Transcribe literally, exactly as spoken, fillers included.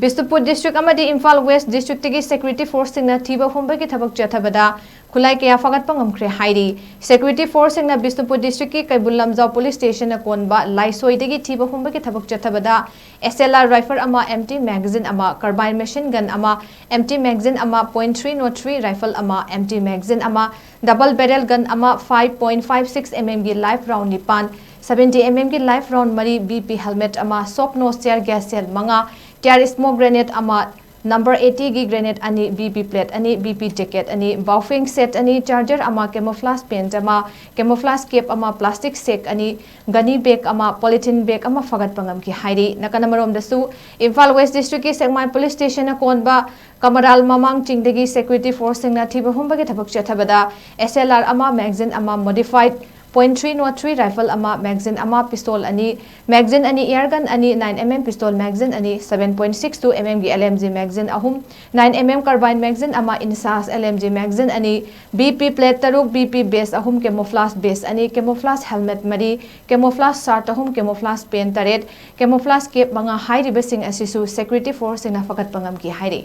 Bishnupur district ꯑꯃꯗꯤ Imphal west ꯗꯤꯁꯇ꯭ꯔꯤꯛꯇꯒꯤ security ꯐꯣꯔꯁꯁꯤꯡꯅ ꯊꯤꯕ ꯍꯨꯝꯕꯒꯤ ꯊꯕꯛ ꯆꯠꯊꯕꯗ ꯈꯨꯠꯂꯥꯏ ꯀꯌꯥ ꯐꯥꯒꯠꯄ ꯉꯝꯈ꯭ꯔꯦ ꯍꯥꯏꯔꯤ꯫ ꯁꯦꯀ꯭ꯌꯨꯔꯤꯇꯤ ꯐꯣꯔꯁꯁꯤꯡꯅ ꯕꯤꯁꯅꯨꯄꯨꯔ ꯗꯤꯁꯇ꯭ꯔꯤꯛꯀꯤ ꯀꯩꯕꯨꯜ ꯂꯝꯖꯥꯎ ꯄꯨꯂꯤꯁ ꯁ꯭ꯇꯦꯁꯟꯅ ꯀꯣꯟꯕ ꯂꯥꯏꯁꯣꯏꯗꯒꯤ ꯊꯤꯕ ꯍꯨꯝꯕꯒꯤ ꯊꯕꯛ ꯆꯠꯊꯕꯗ ꯑꯦꯁ ꯑꯦꯜ ꯑꯥꯔ ꯔꯥꯏꯐꯜ ꯑꯃ, ꯑꯦꯝꯇꯤ ꯃꯦꯒꯥꯖꯤꯟ ꯑꯃ, ꯀꯥꯔꯕꯥꯏꯟ ꯃꯦꯁꯤꯟ ꯒꯟ ꯑꯃ, ꯑꯦꯝꯇꯤ ꯃꯦꯒꯥꯖꯤꯟ ꯑꯃ, point three not three rifle ꯑꯃ, ꯑꯦꯝꯇꯤ ꯃꯦꯒꯥꯖꯤꯟ ꯑꯃ, ꯗꯕꯜ ꯕꯦꯔꯦꯜ ꯒꯟ ꯑꯃ, five point five six M ꯑꯦꯝꯒꯤ ꯂꯥꯏꯐ ꯔꯥꯎꯟ ꯅꯤꯄꯥꯟ, ꯁꯚꯦꯟꯇꯤ ꯑꯦꯝ ꯑꯦꯝꯒꯤ ꯂꯥꯏꯐ ꯔꯥꯎꯟ ꯃꯔꯤ, ꯕꯤ ꯄꯤ ꯍꯦꯜꯃꯦꯠ ꯑꯃ, soft nose tear gas shell ꯃꯉꯥ, ꯇꯤꯌꯥꯔ ꯁ꯭ꯃꯣꯛ ꯒ꯭ꯔꯦꯅꯦꯗ ꯑꯃ, ꯅꯝꯕꯔ ꯑꯩꯠꯇꯤꯒꯤ ꯒ꯭ꯔꯦꯅꯦꯗ ꯑꯅꯤ, ꯕꯤ ꯄꯤ ꯄ꯭ꯂꯦꯠ ꯑꯅꯤ, ꯕꯤ ꯄꯤ ꯖꯦꯀꯦꯠ ꯑꯅꯤ, ꯕꯥꯎꯐꯤꯡ ꯁꯦꯠ ꯑꯅꯤ, ꯆꯥꯔꯖꯔ ꯑꯃ, ꯀꯦꯃꯣꯐ꯭ꯂꯥꯖ ꯄꯦꯟꯠ ꯑꯃ, ꯀꯦꯃꯣꯐ꯭ꯂꯥꯖ ꯀꯦꯞ ꯑꯃ, ꯄ꯭ꯂꯥꯁꯇꯤꯛ ꯁꯦꯛ ꯑꯅꯤ, ꯒꯅꯤ ꯕꯦꯒ ꯑꯃ, ꯄꯣꯂꯤꯊꯤꯟ ꯕꯦꯒ ꯑꯃ ꯐꯥꯒꯠꯄ ꯉꯝꯈꯤ ꯍꯥꯏꯔꯤ꯫ ꯅꯥꯀꯟ ꯑꯃꯔꯣꯝꯗꯁꯨ ꯏꯝꯐꯥꯜ ꯋꯦꯁ ꯗꯤꯁꯇ꯭ꯔꯤꯛꯀꯤ ꯁꯦꯛꯃꯥꯏ ꯄꯨꯂꯤꯁ ꯁ꯭ꯇꯦꯁꯟꯅ ꯀꯣꯟꯕ ꯀꯃꯔꯥꯜ ꯃꯃꯥꯡ ꯆꯤꯡꯗꯒꯤ ꯁꯦꯀ꯭ꯌꯨꯔꯤꯇꯤ ꯐꯣꯔꯁꯁꯤꯡꯅ ꯊꯤꯕ ꯍꯨꯝꯕꯒꯤ ꯊꯕꯛ ꯆꯠꯊꯕꯗ ꯑꯦꯁ ꯑꯦꯜ ꯑꯥꯔ ꯑꯃ, ꯃꯦꯒꯥꯖꯤꯟ ꯑꯃ, modified point three not three rifle ꯑꯃ, ꯃꯦꯒꯥꯖꯤꯟ ꯑꯃ, ꯄꯤꯁꯇꯣꯜ ꯑꯅꯤ, ꯃꯦꯒꯥꯖꯤꯟ ꯑꯅꯤ, ꯑꯦꯌꯔ ꯒꯟ ꯑꯅꯤ, nine M M pistol magazine ꯑꯅꯤ, seven point six two M ꯑꯦꯝꯒꯤ ꯑꯦꯜ ꯑꯦꯝ ꯖꯤ ꯃꯦꯒꯥꯖꯤꯟ ꯑꯍꯨꯝ, nine M M carbine magazine ꯑꯃ, INSAS L M G magazine ꯑꯅꯤ, ꯕꯤ ꯄꯤ ꯄ꯭ꯂꯦꯠ ꯇꯔꯨꯛ, B P ꯕꯦꯁ ꯑꯍꯨꯝ, camouflage ꯕꯦꯁ ꯑꯅꯤ, ꯀꯦꯃꯣꯐ꯭ꯂꯥꯖ ꯍꯦꯜꯃꯦꯠ ꯃꯔꯤ, ꯀꯦꯃꯣꯐ꯭ꯂꯥꯖ ꯁꯥꯔꯠ ꯑꯍꯨꯝ, ꯀꯦꯃꯣꯐ꯭ꯂꯥꯖ ꯄꯦꯟꯠ ꯇꯔꯦꯠ, ꯀꯦꯃꯣꯐ꯭ꯂꯥꯖ ꯀꯦꯞ ꯃꯉꯥ ꯍꯥꯏꯔꯤꯕꯁꯤꯡ ꯑꯁꯤꯁꯨ ꯁꯦꯀ꯭ꯌꯨꯔꯤꯇꯤ ꯐꯣꯔꯁꯁꯤꯡꯅ ꯐꯒꯠꯄ ꯉꯝꯈꯤ ꯍꯥꯏꯔꯤ꯫